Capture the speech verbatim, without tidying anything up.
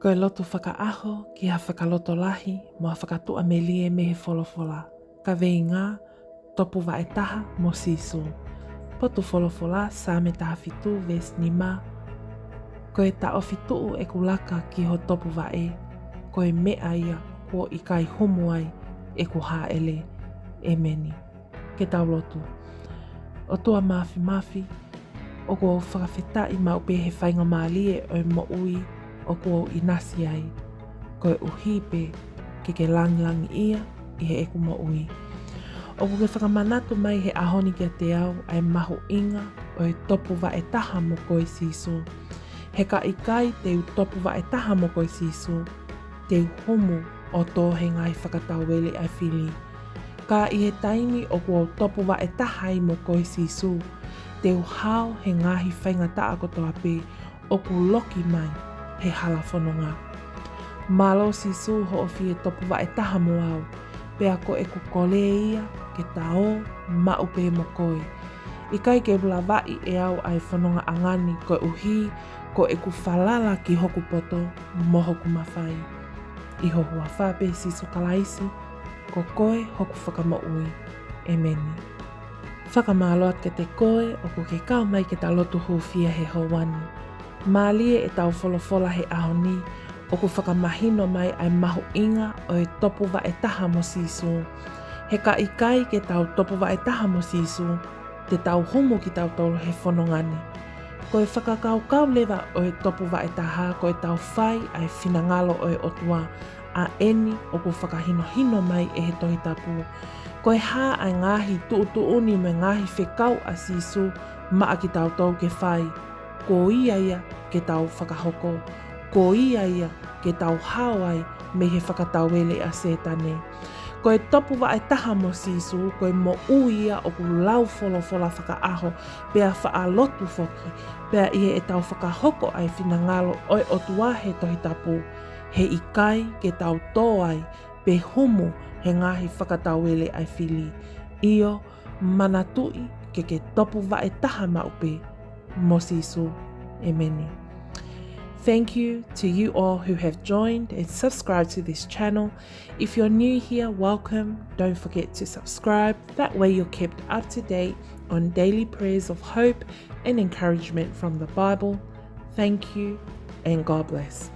Ko e lotu fakaʻaho ki ha fakalotolahi mo ha fakatuʻamelie mei he folofola. Kaveinga: Topuvaʻe taha mo Sīsū. Potu folofola, Saame taha fitu veesi nima. Ko e taʻofi tuʻu ʻeku laka ki ho topuvaʻe, ko e meʻa ia kuo ʻikai humu ai ʻeku hāʻele. ʻEmeni. Ke tau lotu. ʻOtua Māfimafi, ʻoku ou fakafetaʻi maʻu pē he faingamālie ʻo e moʻui ʻoku ou ʻinasi ai, koeʻuhi pē ke ke langilangiʻia ʻi heʻeku moʻui. ʻOku ke fakamanatu mai he ʻaho ni kiate au ʻa e mahuʻinga ʻo e topuvaʻe taha mo koe Sīsū. He ka ʻikai te u topuvaʻe taha mo koe Sīsū, te u humu ʻo tō he ngaahi fakatauele ʻa e fili. Ka ʻi he taimi ʻoku ou topuvaʻe taha ai mo koe Sīsū, te u hao he ngaahi faingataʻa kotoa pē ʻoku loki mai he hala fononga. Mālō Sīsū hoʻo fie topuvaʻe taha mo au, pea ko ʻeku kole ia ke ta ō maʻu pē mo koe. ʻIkai ke u lavaʻi ʻe au ʻa e fonongaʻanga ni koeʻuhi ko ʻeku falala ki hoku poto mo hoku mafai. ʻI ho huafa pē Sīsū Kalaisi, ko koe hoku Fakamoʻui. ʻEmeni. Fakamālō atu kiate koe ʻoku ke kau mai ke ta lotu hūfia he houa ni. Mālie ʻetau folofola he ʻaho ni, ʻoku fakamahino mai ʻa e mahuʻinga ʻo e topuvaʻe taha mo Sīsū. He ka ʻikai ke tau topuvaʻe taha mo Sīsū, te tau humu kitautolu he fononga ni. Ko e fakakaukau leva ʻo e topuvaʻe taha ko ʻetau fai ʻa e finangalo ʻo e ʻOtua, ʻa eni ʻoku fakahinohino mai ʻe he Tohi Tapu. Ko e hā ʻa e ngaahi tuʻutuʻuni mo e ngaahi fekau ʻa Sīsū maʻa kitautolu ke fai, ko ia ia ke tau fakahoko, ko ia ia ke tau hao ai mei he fakatauele ʻa Sētane. Ko e topuvaʻe taha mo Sīsū, ko e moʻui ia ʻoku lau folofola fakaʻaho, pea faʻa lotu foki, pea ʻi heʻetau fakahoko ʻa e finangalo ʻo e ʻOtua he Tohi Tapu, he ʻikai ke tau tō ai pe humu he ngaahi fakatauele ʻa e fili. ʻIo, manatuʻi ke ke topuvaʻe taha maʻu pē mo Sīsū. ʻEmeni. Thank you to you all who have joined and subscribed to this channel. If you're new here, welcome. Don't forget to subscribe. That way you're kept up to date on daily prayers of hope and encouragement from the Bible. Thank you and God bless.